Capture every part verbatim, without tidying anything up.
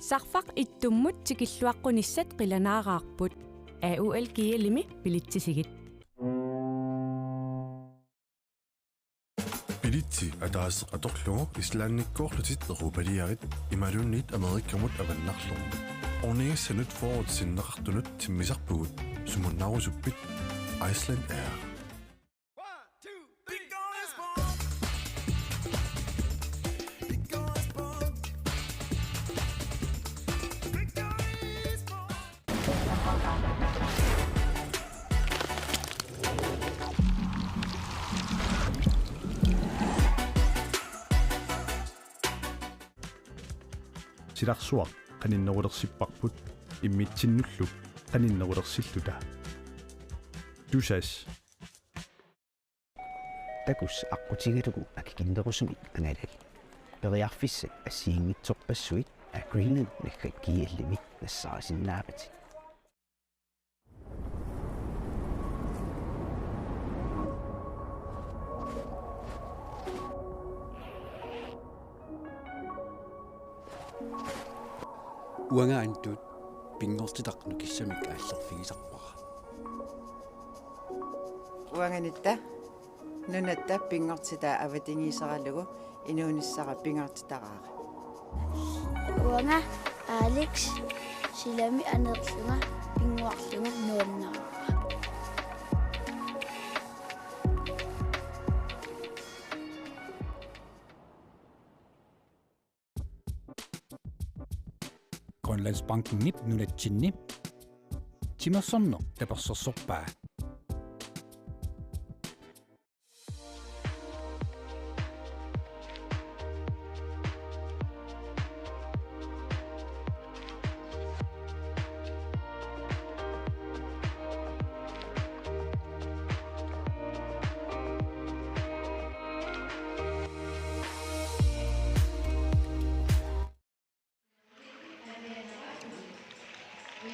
Sarfaq ittummut tikilluaqqunissat qilanaaraarput. A U L G L-imi bilitsisigit. Bilitsi ataaseq atorlugu Islandikkoorlutit Europaliarit imaluunniit Amerikamut avannarlugu. Ornigissanut fyrret sinneqartunut timmisarpugut, sumunnaarusuppit? Iceland Air. Silarsuaq qaninnerulersipparput immitsinnullu qaninnerulersilluta. Tusass. Takuss aqqutigalugu akikinnerusumik angalali. Periarfissat assigiinngitsorpassuit Air Greenland naggat G L-imi nassaarisinnaavat. Uanga Antut pinngortitaq nukissamik aallerfigisarpara. Uanganitta nunatta pinngortitaa avatangiiseralugu inuunissara pingaartitaraara. Uanga Alex silami aneerlunga pinnguarlunga nuannaraara. Grønlandsbankenip nunatsinni timersorneq tapersersorpaa.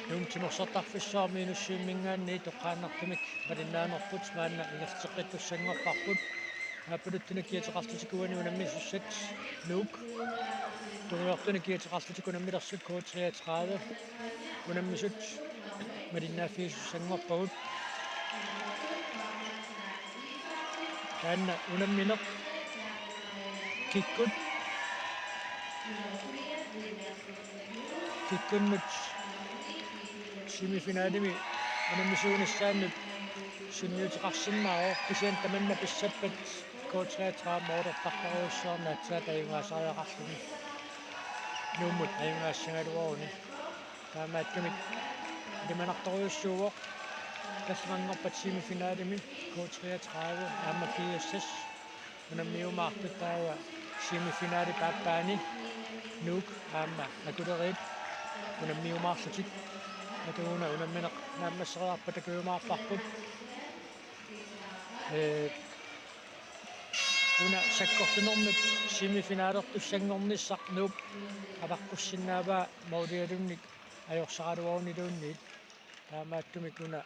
Nuummi timersortarfissuarmi minus syv-minngaanniit toqqaannartumik malinnaanerput maanna ingerlateqqittussanngorparput. Aappaluttunik kigaateqarlutik uani unammisussat Nuuk. Tungujortunik kigaateqarlutik unammilersut K treogtredive. Unammisut malinnaaffigisussanngorpagut. Taanna unammineq kikkut. Kikkunnut semifinalimi unammisuunissaannut sunniuteqarsinnaavoq, kisianni tamanna pissappat K treogtredive målertartorujussuarnik aatsaat ajugaasariaqarluni. Nuummut ajugaassagaluaruni. Taamaattumik ilimanartorujussuuvoq tallimanngorpat semifinalimi K treogtredive aamma G S S unammiumaartut, taava semifinalip aappaani Nuuk aamma Akuleriit unammiumaarlutik. Atuuna unammineq naammasseriarpat takujumaarparput. Ee, una sakkortunernut semifinalertussanngornissaq Nuuk avaqqussinnaavaa målialunnik ajorsaraluaruniluunniit. Taamaattumik una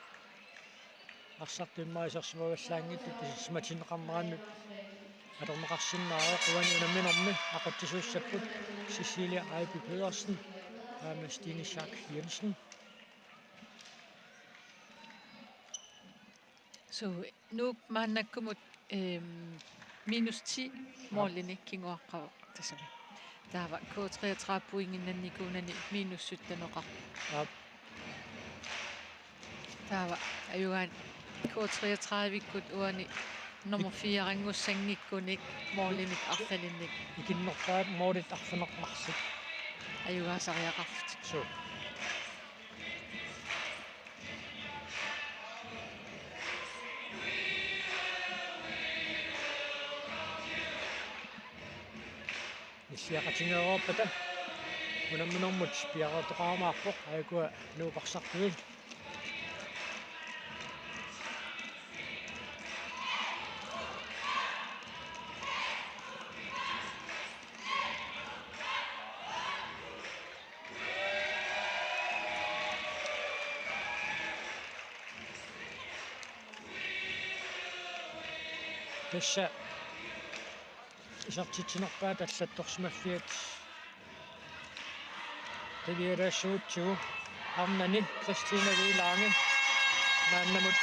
arsartut immaqa isersimavallaanngitsut isersimatinneqarnerannut atorneqarsinnaavoq. Uani unamminermi aqutsisuussapput Cecilia Ejby Pedersen aamma Stine Schack Jensen. So, Nuuk maannakkumut, ehm, minus ti målinik kinguaqqavoq tassami. Taava K treogtredive pointinnannikuunani minus sytteneqarpoq. Aap. Taava ajugaani K treogtredive-kkut uani nummer fire-nngussanngikkunik målinik arlalinnik. Ikinnerpaat målit arfineq-marluk. Ajugaasariaqarlutik. Suu. Nilliaqatigeereerpata unamminermut piareertoqarumaarpoq, aajuku Nuuk arsartuit. Tassa isertitsinerpaat allattorsimaffiat Qiviaraassuutsigu arnani Christina V. Lange maannamut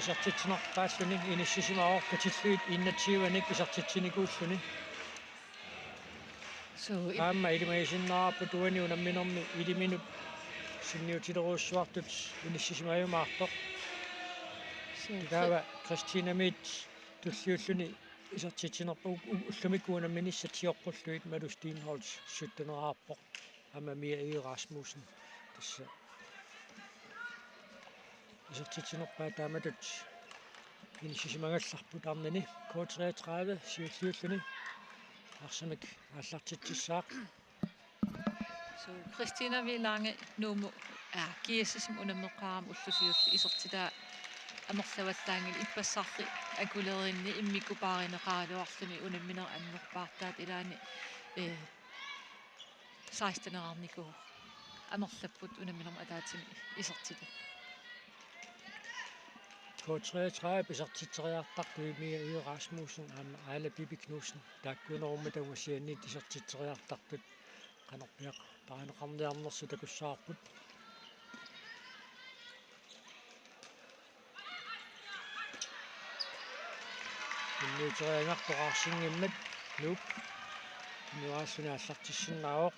isertitsinerpaalluni inissisimavoq, katillugit enogtyvenik isertitsinikuulluni. So, i- Aamma ilimagisinnaavarput uani unamminermi iliminut sunniutilerujussuartut inissisimajumaartoq. So, taava Christinamiit tulliulluni isertitsinerput u-, u-, ullumikkut unamminissat sioqqullugit Malu Steenholdt sytteneraarpoq. Aamma Mia Egede Rasmussen tassa isertitsinerpaat taamatut inissisimagallarput arnani. K treogtredive siulliulluni arsamik aallartitsissaaq. So, Christina V. Lange Nuummut, aa, G S S-imut unammeqqaarami ulloq siulleq isertitaa amerlavallaanngilaq, ippassarli akuleriinni immikkut paarineqaraluarluni unamminerit annerpaartaat ilaanni, ee, seksteneqarnikuuvoq. Amerlapput unamminermut ataatsimik isertitat. K treogtredive isertitseriartartut Mia Egede Rasmussen aamma Aala Bibi Knudsen, taakkuunerummata ungasianiit isertitseriartartut qanorpiaq paarineqarniarnersut takussavarput. Sunniuteriagartoqarsinngimmat Nuuk tunuaalluni aallartissinnaavoq.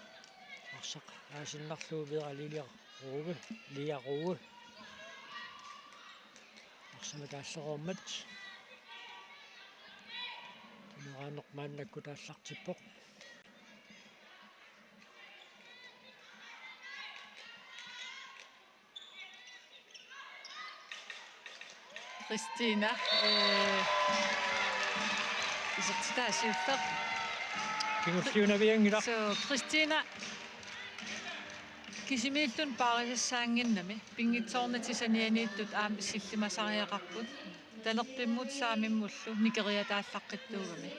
Arsaq aasinnarlugu Vera Lilja Rove, Lilja Rove. Arsamik aallereermat tuneraanneq maannakkut aallartippoq. Christina, eh, isertitaa siulleq. Kingulliunavianngilaq. So, Christina, kisimiilluni paarisassaannginnami, pinngitsoornatik sanianiittut aamma sillimasariaqarput, talerpimmut saamimmullu nikeriataallaqqittuugami.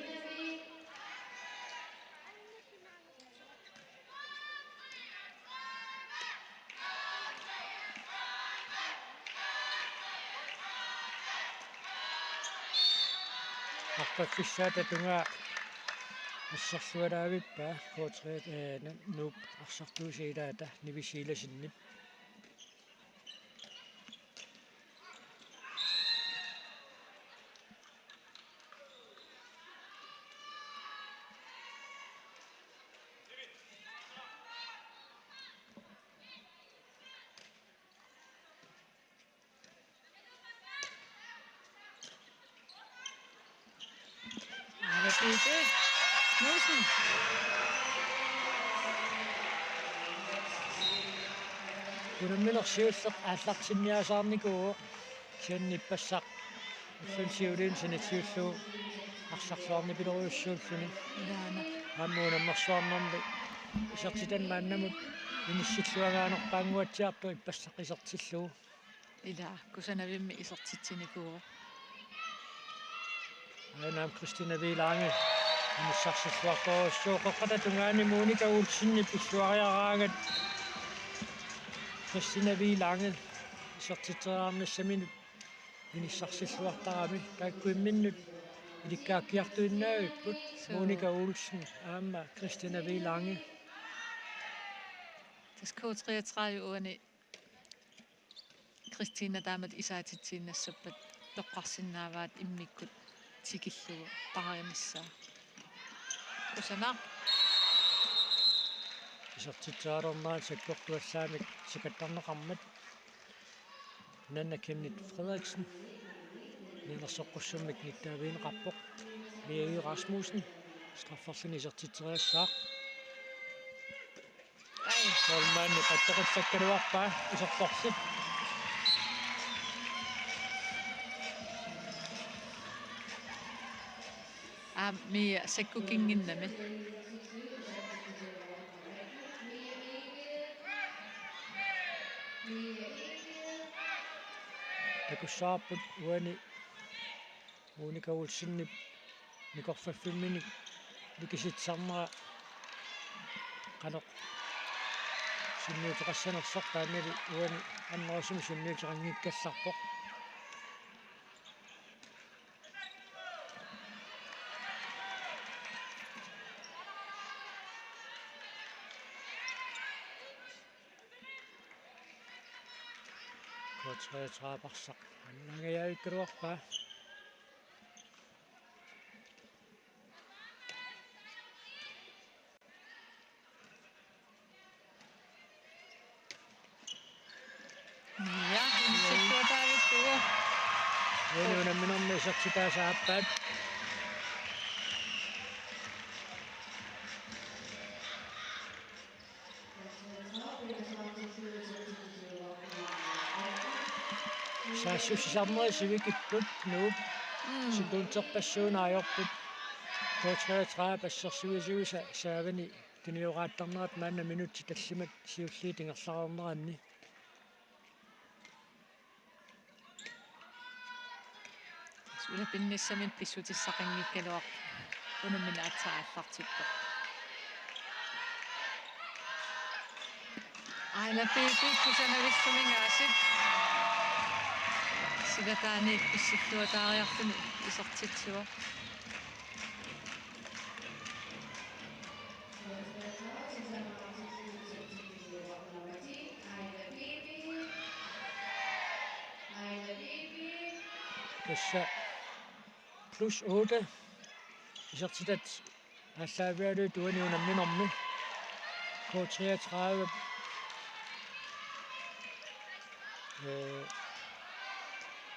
Arpaffissaata tungaa assersualaavippaa K tre, eh, Nuup arsartuusiat ilaata Nivi Silasenip. Aana Piipi Knudsen. Unammineq siulleq aallartinniasaarnikuuvoq, kisianni ippassaq ulluni siuliini sanilliullugu arsarluarnipilerujussuulluni. Ilaana. Aamma unammersuarnermi isertitat maannamut inissilluagaanerpaannguatsiartoq ippassaq isertillugu. Ila, kusanavimmi isertitsinikuuvoq. Aana aamma Christina V. Lange inissarsilluartorujussuuvoq, qeqqata tungaani Monika Olsenip illuariaraangat Christina V. Lange isertitseriarnissaminut inissarsilluartarami, taakku imminnut ilikkaakkiartuinnaavipput. Suu. Monika Olsen aamma Christina V. Lange. Tassa K treogtredive uani Christina taamatut isaatitsiinnassappat toqqarsinnaavaat immikkut tikillugu paarinissaa. Kusanaq. Isertitseriarnerani sakkortuallaamik sakattarneqarmat Nanna Kenneth Frederiksen mianersoqqussummik nittaavigineqarpoq. Mia Egede Rasmussen strafferluni isertitseriassaaq. Ai. Målmandi qatseqassakkaluarpaa isertorlugu. Aamma Mia sakkukinnginnami. Takussavarput uani Monika Olsenip nikorfaffimminik nikisitsisarnera qanoq sunniuteqassanersoq, taannali uani annerusumik sunniuteqanngikkallarpoq. K treogtredive-arsaq annaajavikkaluarpaa. Ja, isertitaavillugu. Uani unamminermi isertitaasa aappaat. Saassussisarnerit sivikipput Nuuk. Mm. Sekunterpassuit ajorput. K treogtredive assersuisuisa saavani tunioraattarnerat maanna minutsit tallimat siulliit ingerlareerneranni. Ulapinnissamik pissutissaqanngikkaluarpoq unammineq aatsaat aallartippoq. Aila Piipi kusanavissumik aasiit. Silataani pissilluataariarluni isertitsivoq. Tassa plus otte isertitat aallaavigalugit uani unamminermi. K treogtredive. Øh,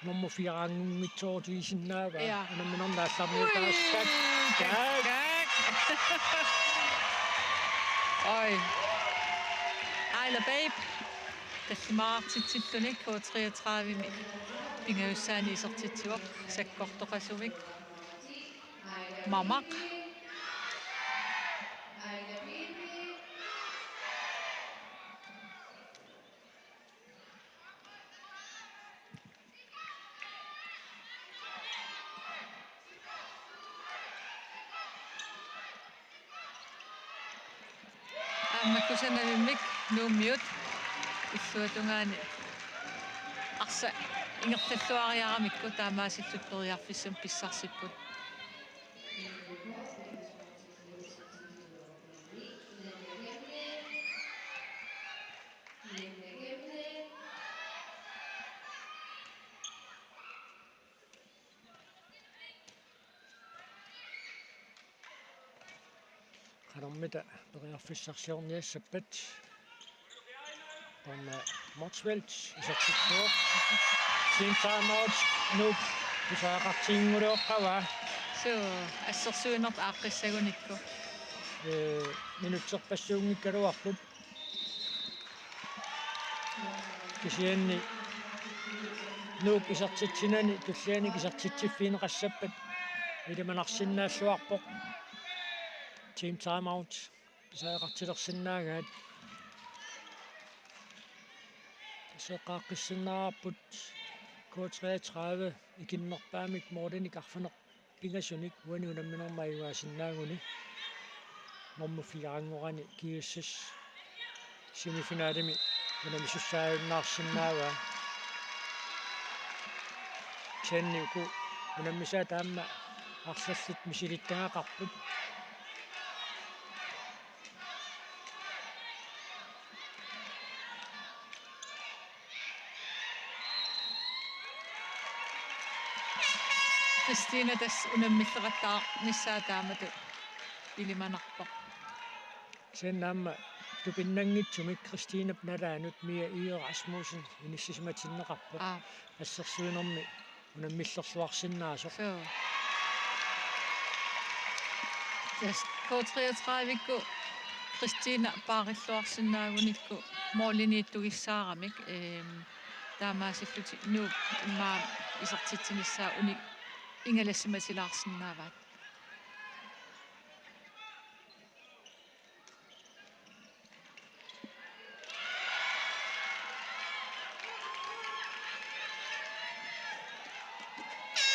nummer fire-ngunngitsoorutigisinnaavaa. Ja. Unamminermi aallarniutaassaaq. Ui, gak, gak. Oj. Aila Babe. Tallimaartitsilluni K treogtredive-mi pingajussaani isertitsivoq sakkortoqasumik. Mamaq. Aamma kusanavimmik Nuummiut illuatungaani arsaq ingerlalluariaramikku taamaasillutik periarfissamik pissarsipput. Qanormita periarfissarsiorniassappat. Taanna Motzfeldt isertitsivoq. Team timeout Nuuk pisariaqartinnguleqqavaa. Suu, assersuinerput aaqqissagunikku. Ee, minutserpassuunngikkaluarput. Kisianni Nuuk isertitsinani tullianik isertitsiffigineqassappat ilimanarsinnaalluarpoq. Team timeout pisariaqartilersinnaagaat. Seqqaaqqissinnaarput K treogtredive ikinnerpaamik målinik arfineq- pingasunik uani unamminermi ajugaasinnaaguni. Nummer fire-nngorani G S S semifinalimi unammisussaajunnaarsinnaavaa. Kisianni uku unammisaat aamma arlallit misilittagaqarput. Kristina tassa unammilleqattaarnissaa taamatut ilimanarpoq. Kisianni aamma tupinnanngitsumik Kristinap nalaanut Mia Ii Rasmussen inissisimatinneqarpoq. Aa. Assersuinermi unammillerluarsinnaasoq. Suu. Tassa K treogtredive-kkut Kristina paarilluarsinnaagunikku måliniittugissaaramik, ehm, taamaasillutik Nuuk immaqa isertitsinissaa unik ingalassimatilaarsinnaavaat.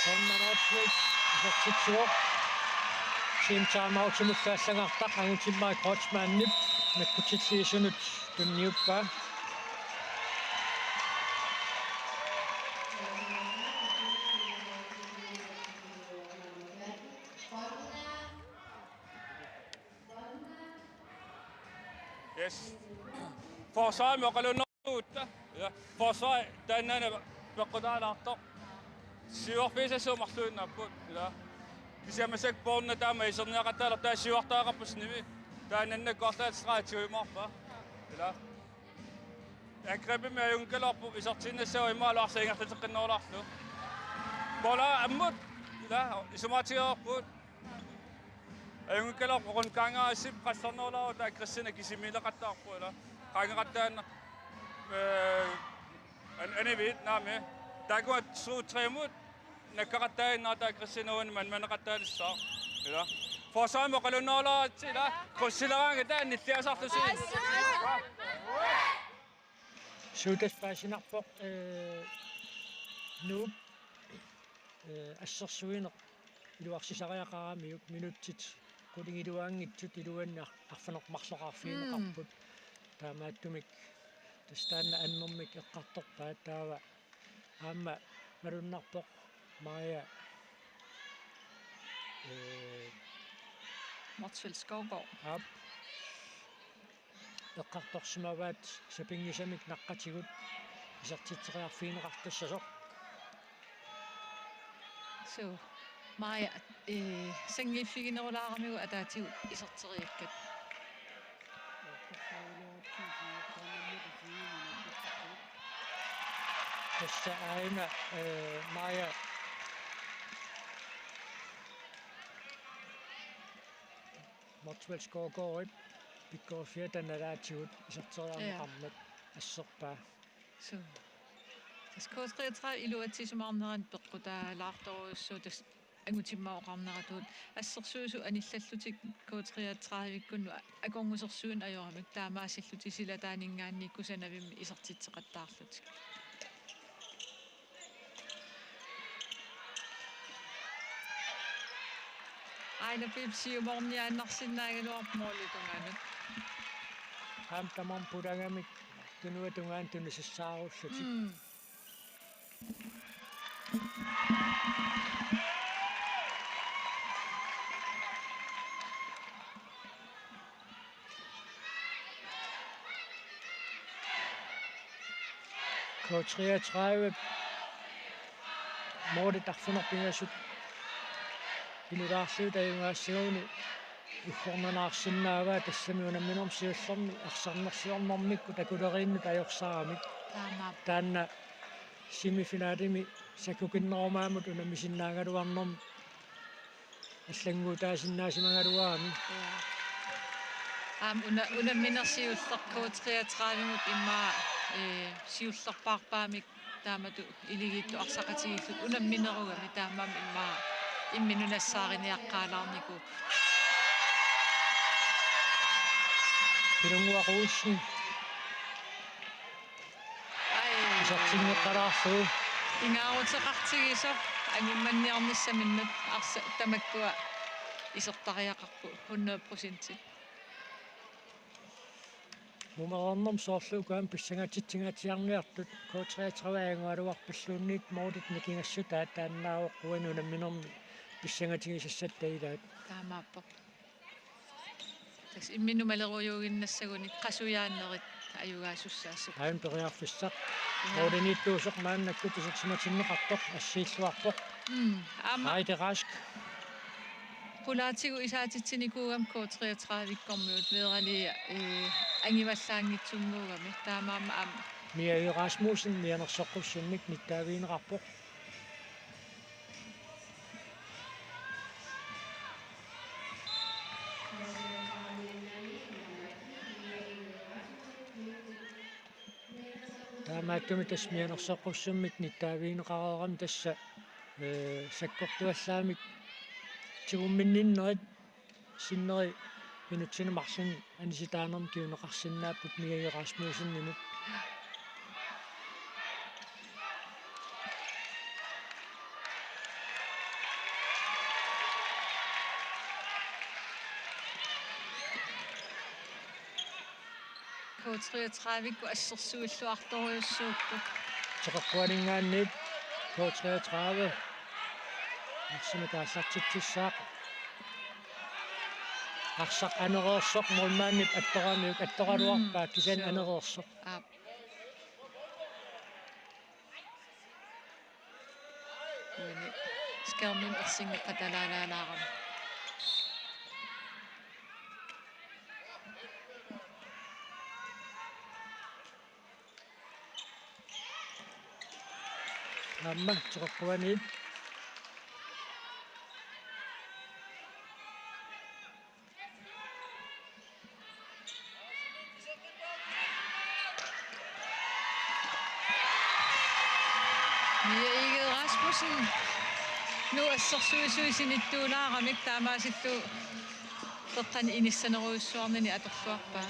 Taanna Motzfeldt isertitsivoq. Team timeoutimut allagartaq Angutimmarik Kreutzmannip nakkutilliisunut tunniuppaa. Yes. Forsvarimi oqalunner- Utta. Ja. Forsvar taannaana peqqutaalaartoq. Siuarfigisassat marluinnaapput. Ja. Kisianni massakkut Borgna taama iserniaqattaalerpoq, taava siuartariaqarpoq sinivi. Taannaannakku arlaat streg tiguimaarpaa. Ja. Angrebimik ajunngikkaluarpoq, isertiinnassaaq imaluunniit arsaq ingerlateqqinnerulaarlugu. Bola ammut. Ja. Isumaatigaarput. Ajunngikkaluarpoq, rundgang aasiit qassernerulaarutta, Christian kisimiileqattaarpoq, ila. Qaangeqattaarneq, eh, an-, aniviit naamik. Taakku suut tre-mut nakkaqattaaginnartaa Christian uani manmaneqattaanissaa. Ila. Forsvarimi oqalunnerulaaratsigu, ila. Krydsileraangat taanna nilliasarlusi. Suut tassa paasinarpoq, eh, Nuup, eh, assersuineq iluarsisariaqaramiuk, minutsit qulingiluanngitsut iluanni ar-, arfineq-marloqarfigineqarput. Mm. Taamaattumik tassa taanna annermik eqqartorpaat, taava aamma malunnarpoq Maja, eh, Motzfeldt Skovgaard. Aap. Eqqartorsimavaat sapinngisamik naqqatigut isertitseriarfigineqartassasoq. Suu, Maja, eh, sanngiiffiginerulaaramiuk ataatigut iserteriakkat. Tassa aajuna, eh, Maja Motzfeldt Skovgaardip pikkoriffiata nalaatigut iserteriarneqarmat, ja, asserpaa. Suu. Tassa K treogtredive iluatsisumaarnerani peqqutaalaartorujussuuvoq, tassa angutimmat oqarneratut. Assersuisut anillallutik K treogtredive-kkunnut akornusersuineq ajoramik, taamaasillutik silataaninngaanniit kusanavimmi isertitseqattaarlutik. Aina Piip siumoorniaannarsinnaagaluarpoq målip tungaanut. Aamma tamarmik pulagamik tunuata tungaanut tunisassaarullutik. Mm. K treogtredive målit arfineq-pingasut inulaarlutik ajugaassaguni uggornanaarsinnaavaat, tassami unamminermi siullermi arsarnersiornermikkut takuleriinnut ajorsaramik. Taamaappoq. Taanna semifinalimi sakkukinnerumaamut unammisinnaagaluarnermi allannguutaasinnaasimagaluarami. Ja. Aamma una-, unammineq siulleq K treogtredive-mut immaqa, eh, siullerpaarpaamik taamatut iligiittut arsaqatigiillutik unamminerugami, taamaammat immaqa imminut nassaariniaqqaalaarnikuupput. Pilunnguaq Olsen. Ai. Isertinngeqqalaarlugu. Pingaaruteqartigisoq angummanniarnissaminnut, arsaq tamakkua isertariaqarput hundrede procent. Mumereernermi soorlu uku aamma pissangatitsingatsiarniartut, K treogtredive ajugaluarpalluunniit målit nikingassutaat, taannaavoq uani unamminermi pissangatigisassat ilaat. Taamaappoq. Tassa imminut malerujuuginnassagunik qasujaannerit ajugaasussaassapput. Aajuna periarfissaq. Ja. Måliniittuusoq maannakkut isersimatinneqartoq assiilluarpoq. Mm, aamma. Heidi Rask. Qulaatigut isaatitsinikuugami K treogtredive-kkormiut, Veeralia, eh, angivallaanngitsunnguugami. Taamaammat aamma Mia Rasmussen mianersoqqussummik nittaavigineqarpoq. Taamaattumik tassa mianersoqqussummik nittaavigineqareerami tassa, eh, sakkortuallaamik tigumminninnerit sinneri minutsini marlunni anisitaanermi kinguneqarsinnaapput Mia Rasmussenimut. K treogtredive-kkut assersuilluartorujussuupput. Teqeqquaninngaanniit K treogtredive. Arsamik aallartitsissaaq. Arsaq anereersoq, målmandip attoramiuk attoraluarpaa, mm, kisianni suu, anereersoq. Aap. Ermim ersingeqqatalaalaalaarami. Aamma toqoqquaniit. Mia Egede Rasmussen. Nu assersuisui sinittuulaaramik taamaasillugu peqqani inissanerujussuarnini atorluarpaa.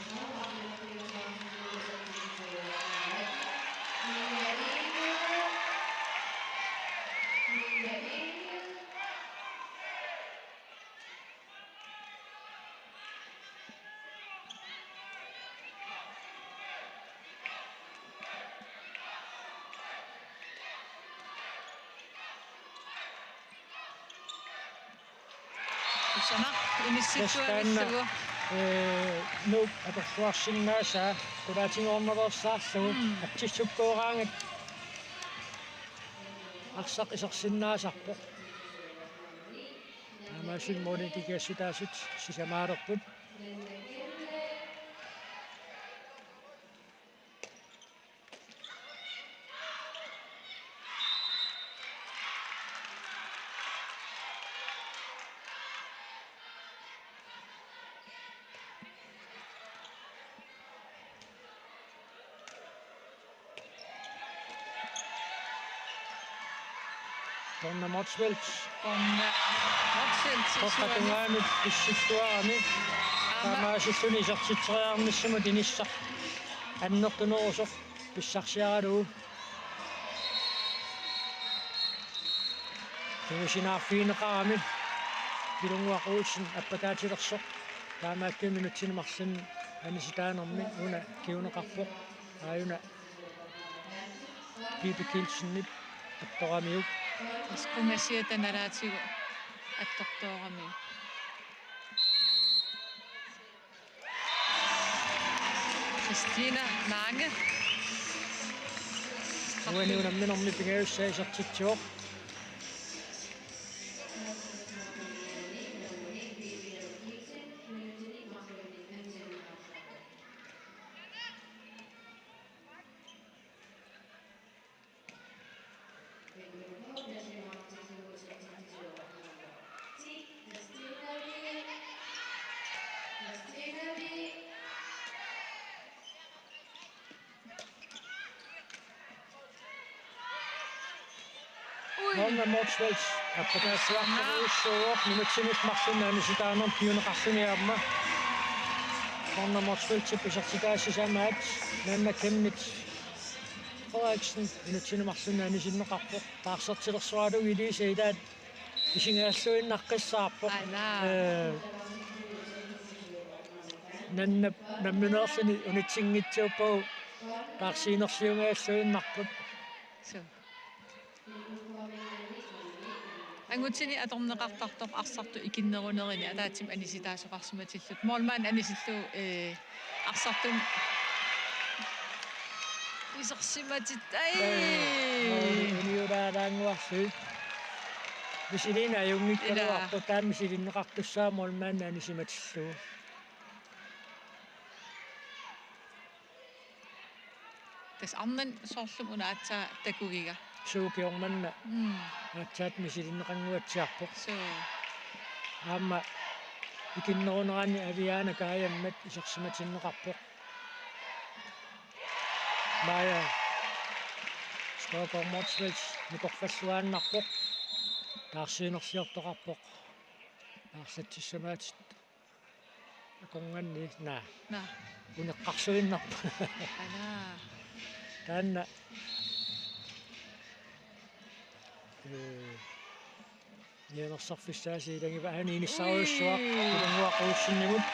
Kusanaq inissittuavillugu. Tassa taanna, ee, Nuuk atorluarsinnaasaa qulaatigoornersaarlugu. Mm. Atsissukkooraangat arsaq isersinnaasarpoq. Taamaasilluni målinik ikiassutaasut sisamaalerput. Dorna Motzfeldt. Dorna Motzfeldt. Qoqqap tungaanut pissilluarami. Aamma. Taamaasilluni isertitseriarnissamut inissaq annertunerusoq pissarsiaralugu. Tigusinnaavigineqarami Pilunnguaq Olsen appataatilersoq. Taamaattumik minutsini marlunni anisitaanermi una kinguneqarpoq. Aajuna Pipi Kielsenip attoramiuk. Tassa qungasiata nalaatigut attortooramiuk. Christina Lange. Uani unamminermi pingajussaa isertitsivoq. Ui. Dorna Motzfeldt appataassuartorujussuuvoq, minutsinut marlunni anisitaanermut kinguneqarluni aamma. Dorna Motzfeldtip isertitaa sisamaat Nanna Chemnitz Frederiksen minutsinut marlunni anisinneqarpoq. Taarsertilersoralugu Elise ilaat isigigalluinnaqqissaarpoq. Aana. Ee, Nannap nammineerluni unitsinngitsuuppagu taarsiinerliugajalluinnarput. Suu. Angutini atorneqartartoq arsartut ikinnerunerini ataatsimik anisitaasoqarsimatillutik. Målmand anisillugu, ee, arsartumik isersimatit-, ai! Ee, uniulaalaannguarlugit. Misiliineq ajunngikkaluarpoq. Ilaa. Taava misilinneqartussaavoq målmand anisimatillugu. Tassa arnat soorlumi una aatsaat takugiga. Suu, kingorna manna. Mm. Aatsaat misilinneqannguatsiarpoq. Suu. Aamma ikinnerunerani Aviana Kajammat isersimatinneqarpoq. Maja Skovgaard Motzfeldt nikorfalluaannarpoq. Taarsiinerliortoqarpoq. Taarsatsissamaatit. Akornanni, naa. Naa. Uneqqarsuinnarpoq. Aana. Taanna. Ee, nianersorfissaasiit ilagivaat, aani inissarujussuaq. Ui. Pilunnguaq Olsenimut.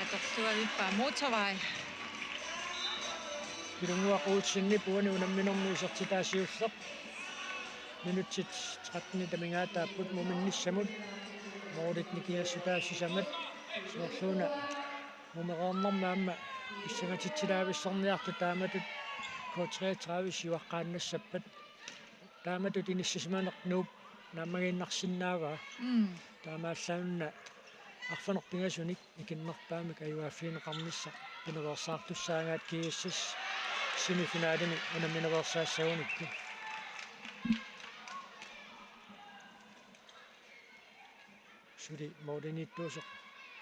Atorluarpaa motorvej. Pilunnguaq Olsenip uani unamminermi isertitaa siulleq. Minutsit tretten amigaataapput muminnissamut. Målit nikiassutaat sisamat. Soorluuna mumereernermi aamma pissangatitsilaavissorniartut taamatut K treogtredive siuaqqaannassappat. Taamatut inissisimaneq Nuup naammagiinnarsinnaavaa. Mm. Taamaallaat una arfineq-pingasunik ikinnerpaamik ajugaaffigineqarnissaq pinaveersaartussaagaat G S S semifinalimi unammineveersaassagunikkut. Suli målimiittuusoq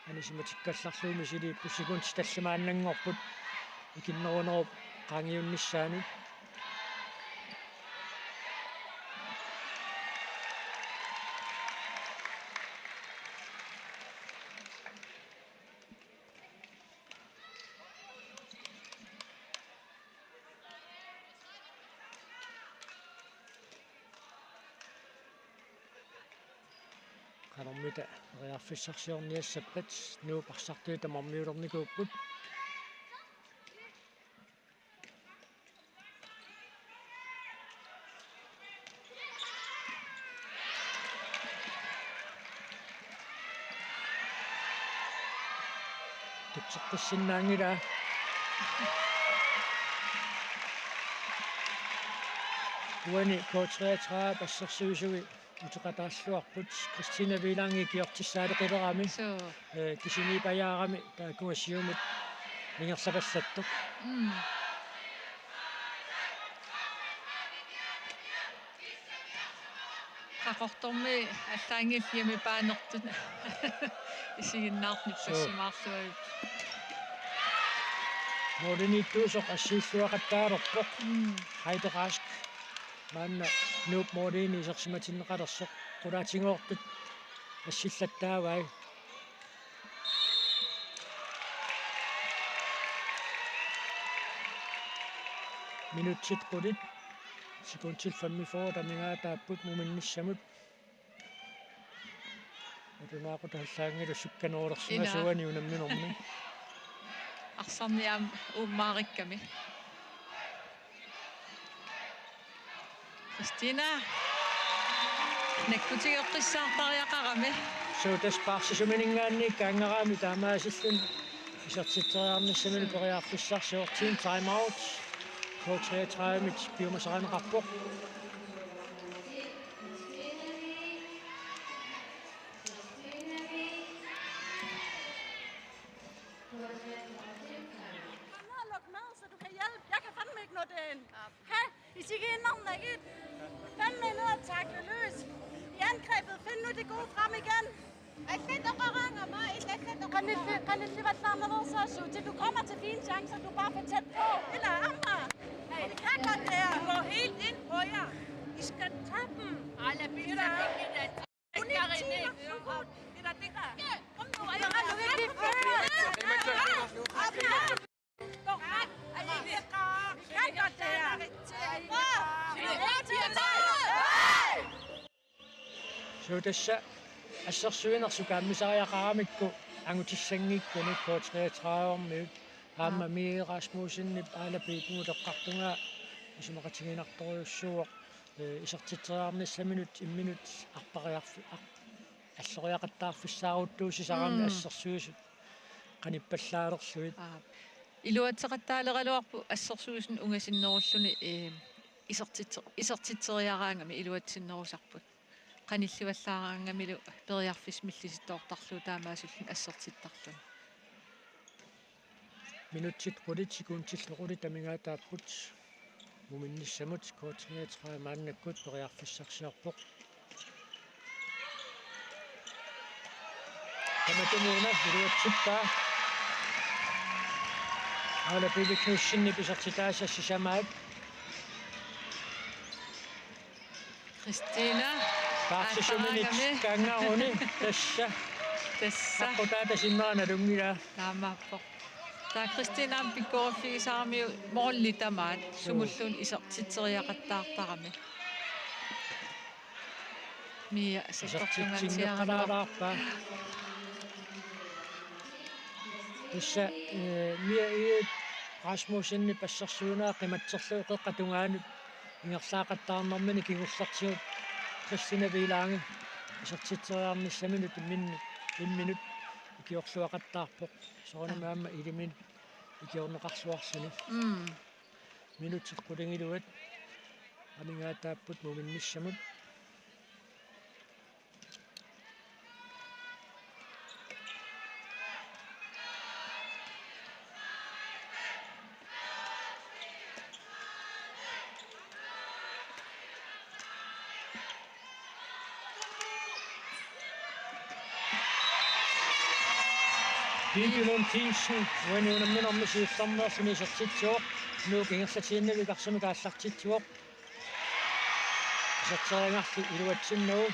anisimatikkallarlugu misiliipput, sekundit tallimaannanngorput ikinnerunerup qaangiunnissaanut. Qanormita periarfissarsiorniassappat, Nuup arsartui tamarmiulernikuupput. Tutseqqissinnaanngilaa. Uani K treogtredive assersuisui uteqataalluarput, Christina Wielangi ikiortissaaleqilerami. Suu. Eh, kisimiipajaarami taakkua siumut ingerlapallattoq. Mm. Qaqortormi allaanngillat hjemmebaanertut isiginnaartut. Suu. Nippassumaarluarput. Målimiittuusoq assiilluaqattaalerpoq. Mm. Heidi Rask. Maanna Nuup måliini isersimatinneqalersoq, qulaatigoortut assillattaavai. Minutsit qulit, sekundit femogfyrre amigaataapput muminnissamut. Atunaaquttallaanngilaq sukkanerulersimasuani. Ila. Unamminermi. Arsarniaq uummaarikkami. Christina. Nakkutigeqqissaartariaqarami. Suu, tassa paarsisumininngaanniit kaangarami taamaasilluni isertitseriarnissamini. Suu. Periarfissarsiortiim, time out. K treogtredive-mit piumasarineqarpoq. Kom ned og luk med, så du kan hjælpe. Jeg kan fandme ikke nå det ind. Hey, I skal ind om, ikke? Fandme ned og takle løs. I angrebet, find nu det gode frem igen. Qanilli-, qanillivallaarnerusaassuutit, du kommer til fine chancer, du er bare for tæt på. Eller Amma. Hey, I kan godt det her. Gå helt ind på jer. I skal tage dem. Ala pizza. Kom nu, Suu, tassa assersuinersukaammisariaqaramikku angutissanngikkunik K treogtredive-miut aamma Mie Rasmussenip aalapiit uteqqartungaa isumaqatiginartorujussuuvoq, eh, isertitseriarnissaminut imminut arpariarfi-, ar-, alloriaqattaarfissaaruttuussisarami. Mm. Assersuisut qanippallaalerlugit. Aap. Iluatseqattaaleraluarpoq assersuisuni ungasinnerulluni, eh, isertitse-, isertitseriaraangami iluatsinnerusarput. Qanillivallaaraangamilu periarfissat millisittoortarlugit taamaasilluni assertittarluni. Minutsit qulit, sekundillu qulit amigaataapput muminnissamut. K treogtredive maannakkut periarfissarsiorpoq. Tamatumuuna iluatsippaa. Aula Pivi Knudsenip isertitaasa sisamaat. Christina. Paarsisuminit aallaqqaarami. Kangaruni tassa. Tassa. Aqqutaata sinnera nalunngilaa. Taamaappoq. Taava Christina aamma pikkoriffigisaramiuk måli tamaat sumulluunniit isertitseriaqattaartarami. Mia sakkortungatsiarami. Isertitsinneqalaarpaa. Tassa, eh, Mia Egede Rasmussenip assersuinera qimatserlugu qeqqata tungaanut ingerlaaqattaarnermini kingullertigut Christina Wielangi isertitseriarnissaminut imminnut, imminut ikiorluaqattaarpoq. Soorunami aamma iliminut ikiorneqarluarluni. Mm. Minutsit qulingiluat. Amigaataapput muminnissamut. Bibi Lund Kielsen uani unamminermi siullermeerluni isertitsivoq, Nuuk ingerlatiinnarlugu arsamik aallartitsivoq. Iserteriagarli iluatsinnagu.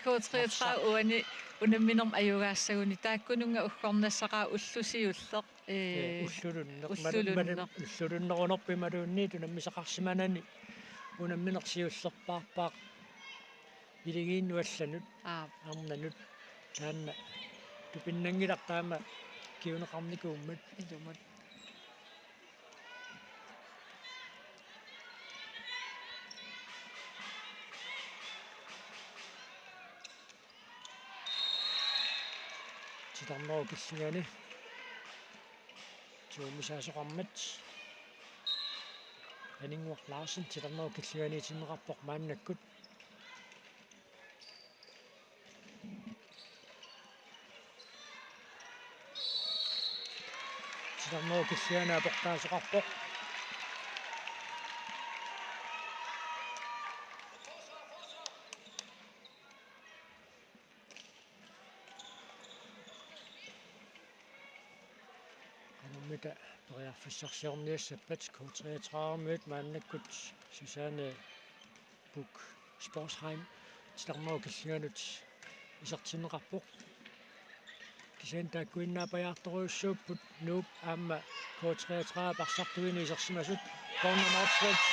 K treogtredive uani unamminermi ajugaassaguni taakkununnga uggornassaqaaq ulloq siulleq. Ee, ee, ullulunneq. Ullulunneq. Malu-, malu-, ullulunnerunerput imaluunniit unammisaqarsimanani unammineq siullerpaarpaaq iligiinnut allanut. Aap. Arnanut. Taanna tupinnanngilaq taama kinguneqarnikuummat. Ilumut. Titarnerup killingani tuumisaasoqarmat. Aninnguaq Larsen titarnerup killinganiitinneqarpoq maannakkut. Titarnerup killingani aportaasoqarpoq. Qanormita periarfissarsiorniassappat K treogtredive-miut maannakkut Susanne Buch Sporsheim titarnerup killinganut isertinneqarpoq. Kisianni taakkuinnaat pajaartorujussuupput Nuup aamma K treogtredive arsartuini isersimasut. Corner Motzfeldt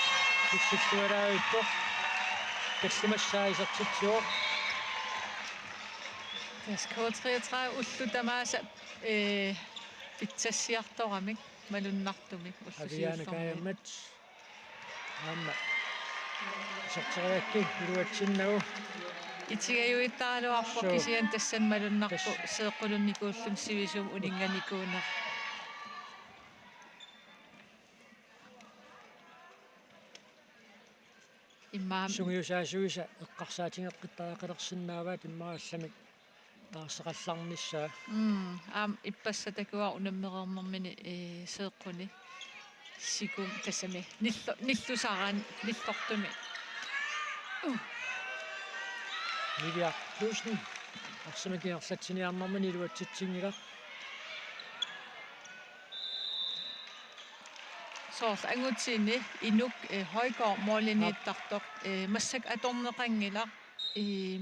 tussillualaavippoq. Tallimassaa isertitsivoq. Tassa K treogtredive ullut tamaasa, ee, pitsassiartoramik malunnartumik ulloq siullermi. Aviaana Kajammat. Aamma iserteriarakku iluatsinnagu. Itigajuittaraluarpoq. Suu. Kisianni tassani malunnarpoq. Tas- seeqqulunnikuulluni sivisuumik uninnganikuuneq. Immaqa sungiusaasuisa eqqarsaatigeqqittariaqalersinnaavaat immaqa allamik taarseqallarnissaa. Mm, aamma ippassaq takuara unammereernermini, ee, seeqquni. Sikum tassami nillu-, nillusarani, nillortumi. Uh. Niviaq Knudsen. Arsamik ingerlatsiniarnermini iluatsitsinngilaq. Soorlu angutinni Inuk, ee, Højgaard målimiittartoq, ee, massakkut atorneqanngilaq, ee,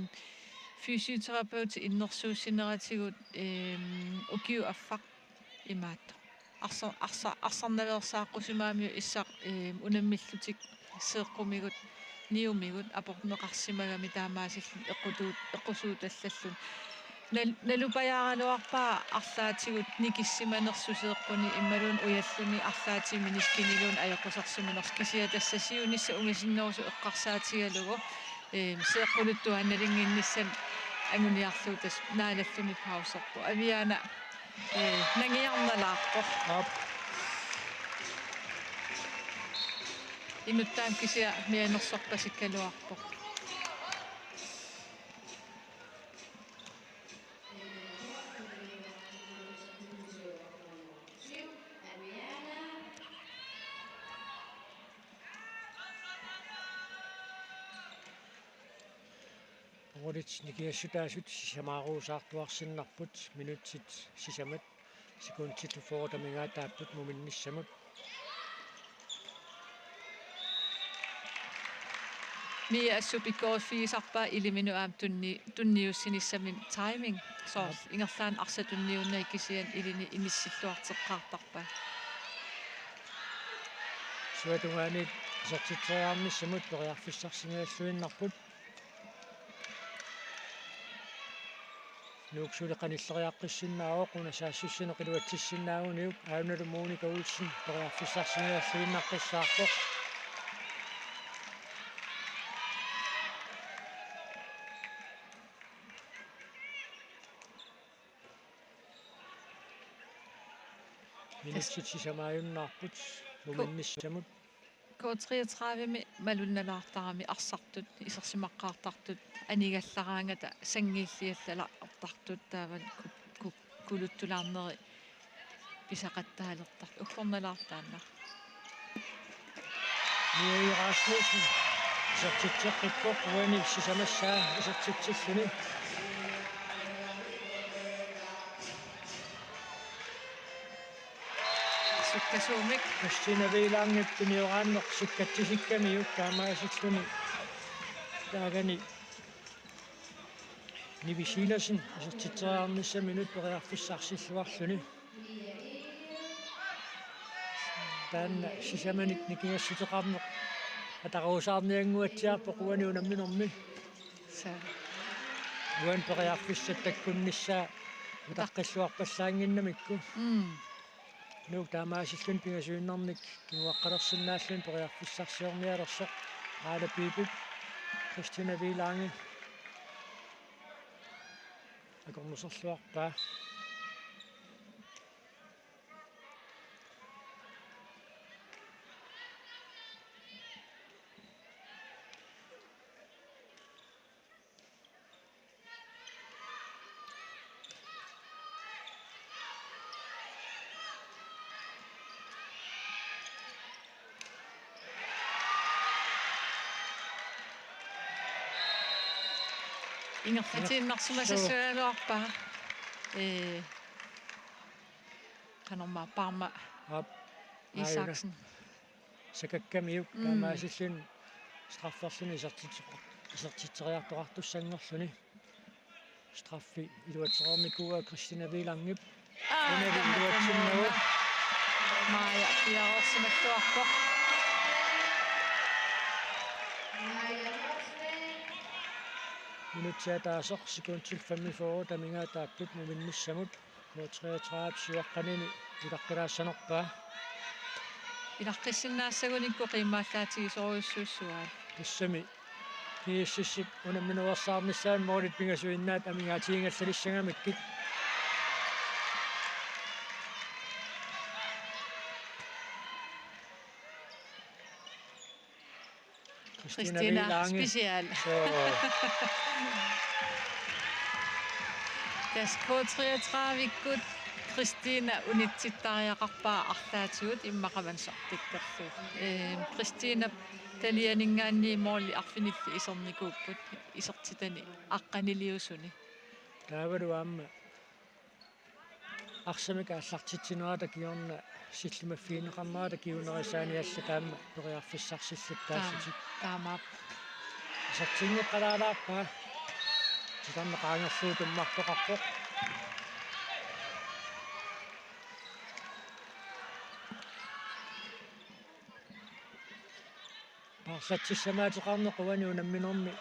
fysioterapeutit innersuussineratigut, ee, ukiup affaq imaattoq. Arsa-, arsa-, arsarnaveersaaqqusimaaramiuk issaq, ee, unammillutik seeqqumigut, niumigut aporneqarsimagami taamaasillutik eqqutuut-, eqqusuutallalluni. Nal-, nalupajaaraluarpaa arlaatigut nikissimanersut seeqquni imaluunniit ujalluni arlaatigut miniskiniluunniit ajoqusersimanersut, kisianni tassa siunissaq ungasinnerusoq eqqarsaatigalugu, ee, seeqquluttuaannalinnginnissani anguniarlugu tassa naalalluni pauserpoq. Aviaana, ee, nangiarnalaarpoq. Aap. Inuttaamik kisiat mianersorpasikkaluarpoq. Pungulit nikiassutaasut sisamaaruusaartuarsinnarput, minutsit sisamat, sekundit fyrret amigaataapput muminnissamut. Mia assut pikkoriffigisarpaa iliminut aamma tunni-, tunniussinissaminnut timing. Soorlu, aap, ingerlaannaq arsaq tunniunnagit kisianni ilinnut inissilluarteqqaartarpaa. Suatungaaniit isertitseriarnissamut periarfissarsinnaalluinnarput. Nuuk suli qanilleriaqqissinnaavoq, una saassussineq iluatsissinnaaguniuk, aajuna Monika Olsen periarfissarsinnaalluinnaqqissaarpoq. Minutsit sisamaajunnaarput muminnissamut. K treogtredive-mi malunnalaartarami arsartut isersimaqqaartartut anigallaraangata sanngiilliallaartartut taava ku-, ku-, kuluttulaarneri pisaqattaalertartut uggornalaartaannaq. Mia Rasmussen isertitseqqippoq uani sisamassaa isertitsilluni. Sukkasuumik. Christina Wielange tunioraanneq sukkatsisikkamiuk taamaasilluni taagani Nivi Silassen isertitseriarnissaminut periarfissarsilluarluni. Taanna sisamanik nikingassuteqarneq ataruusaarniannguatsiarpoq uani unamminermi. Sa. Uani periarfissat takkunnissaa utaqqilluarpallaannginnamikku. Mm. Nuuk taamaasilluni pingasuinnarnik kinguaqqalersinnaalluni periarfissarsiornialersoq. Aala Piipip Christina Wielange akornuserluarpaa. Ingerlatiinnarsimasassuagaluarpaa. Ee, qanormaa Parma. Aap. Aajuna. Isaksen. Sakakkamiuk. Mm. Taamaasilluni strafferluni isertitsoq-, isertitseriartoqartussanngorluni. Straffi iluatsereernikuuaa Christina Wielangip. Aa, una tamatumuuna iluatsinnagu. Maja piareersimalluarpoq. Minutsit ataaseq sekundit femogfyrre amigaataapput muminnissamut. K treogtredive siuaqqanini ilaqqilaassanerpaa. Ilaqqissinnaassagunikku qiimmaallaatigisuujussuu-, suaat. Tassami G S S-ip unamminersaarnissaanut målit pingasuinnaat amigaatigigallalissagamikkit. Christina Christina Wilange. Special. Soo. Tassa K treogtredive-ikkut Christina unitsittariaqarpaa arlaatigut immaqa mansortikkerlugu. Ee, Christina tanianinngaanniit måli arfinillit isernikuupput isertitani aqqaniliusuni. Taavalu aamma arsamik aallartitsinerata kingorna sillimaffigineqarnerata kingunerisaani alla taama periarfissarsilluttaallutik. Taam-, taamaappoq. Isertinngikkaluarpaa. Titarneq qaangerlugu tummartoqarpoq. Paarlatsissamaateqarneq uani unamminermi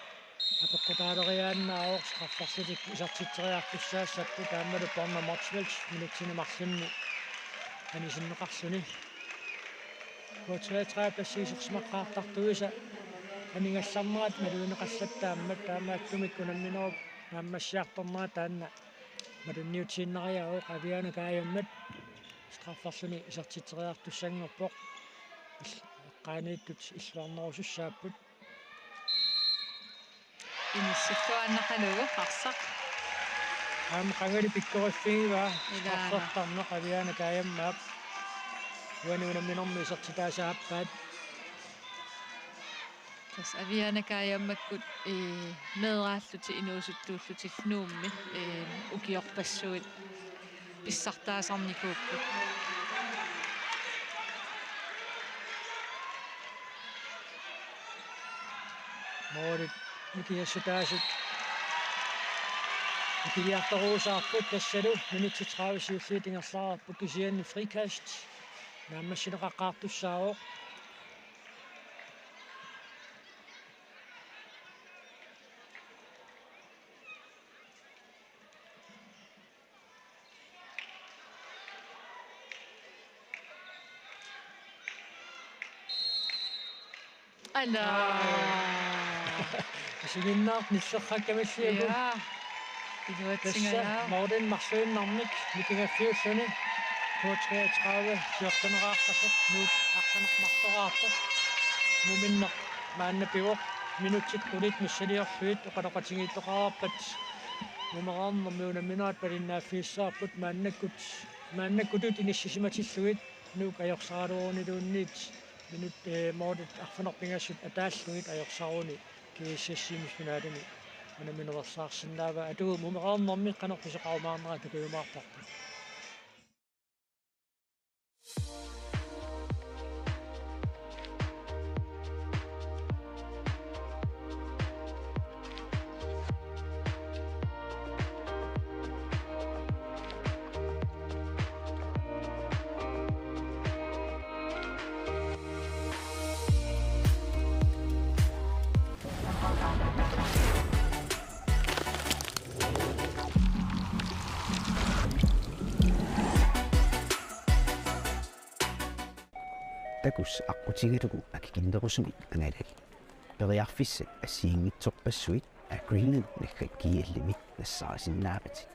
apeqqutaaleriaannaavoq, strafferlutik isertitseriartussaassapput aammalu Borna Motzfeldt minutsini marlunni anisinneqarluni. K treogtredive tassa isersimaqqaartartuisa anigallarnerat malugineqallattaammat taamaattumik unamminerup naammassiartornera taanna malunniutiinnariaavoq. Aviana Kajammat strafferluni isertitseriartussanngorpoq. Il-, eqqaaniittut illuarnerusussaapput. Inissilluaannaqalugu arsaq. Aamma qangali pikkoriffigivaa. Ilaana. Straffertarneq Aviana Kajammaap. Uani unamminermi isertitaasa aappaat. Tassa Aviana Kajammakkut, ee, meeraallutik inuusuttuullutik Nuummi, ee, ukiorpassuit pissartaasarnikuupput. Målit nikingassutaasut ikiliartorusaarput tassalu minutsit tredive siulliit ingerlareerput kisianni frikast naammassineqaqqaartussaavoq. Ala. Isiginnaartut nillerrakkamilliuku. Ja. Tassa iluatsingajaavoq. Målin marluinnarmik nikingaffiulluni. K treogtredive fjorten-eqartarpoq, Nuuk arfineq-marloqarpoq. Muminneq maanna pivoq, minutsit qulit missiliorlugit oqaloqatigiittoqarpat. Mumereernermi unamminerat palinnaaffigissavarput, maannakkut, maannakkutut inissisimatillugit Nuuk ajorsaraluaruniluunniit minut, eh, målit arfineq-pingasut ataallugit ajorsaruni G S S-imi finaalimi unamminersaarsinnaavaa. Atuagooq mumereernermi qanoq pisoqarumaarnera takujumaarparput. Takuss' aqqutigalugu akikinnerusumik angalali. Periarfissat assigiinngitsorpassuit Agreement naggat G L-imi nassaarisinnaavatit.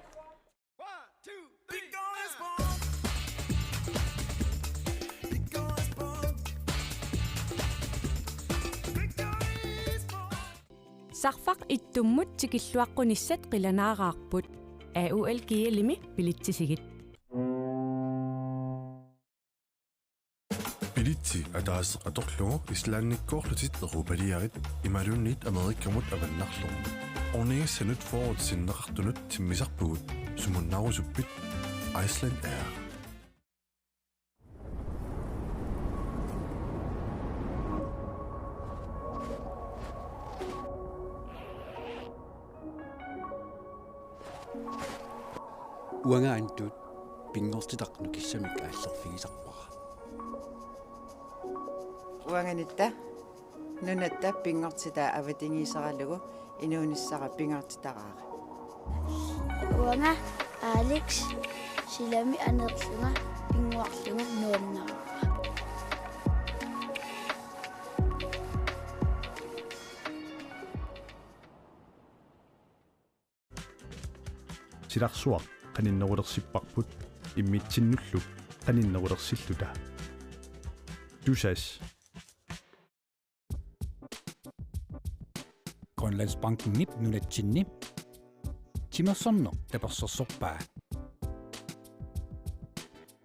Sarfaq ittummut tikilluaqqunissat qilanaaraarput. A U L G L-imi bilitsisigit. Bilitsi ataaseq atorlugu Islandikkoorlutit europaliarit imaluunniit Amerikkamut avannarlugu. Ornigissanut fyrret sinneqartunut timmisarpugut, sumunnaarusuppit? Iceland Air. Uanga Antut, pinngortitaq nukissamik aallerfigisarpara. Uanga Nitta, nunatta pinngortitaa avatangiiseralugu inuunissara pingaartitaraara. Uanga Alex, silami aneerlunga pinnguarlunga nuannaarara. Silarsuaq qaninnerulersipparput, immitsinnullu qaninnerulersilluta. Tusass. Grønlandsbankenip nunatsinni timersorneq tapersersorpaa.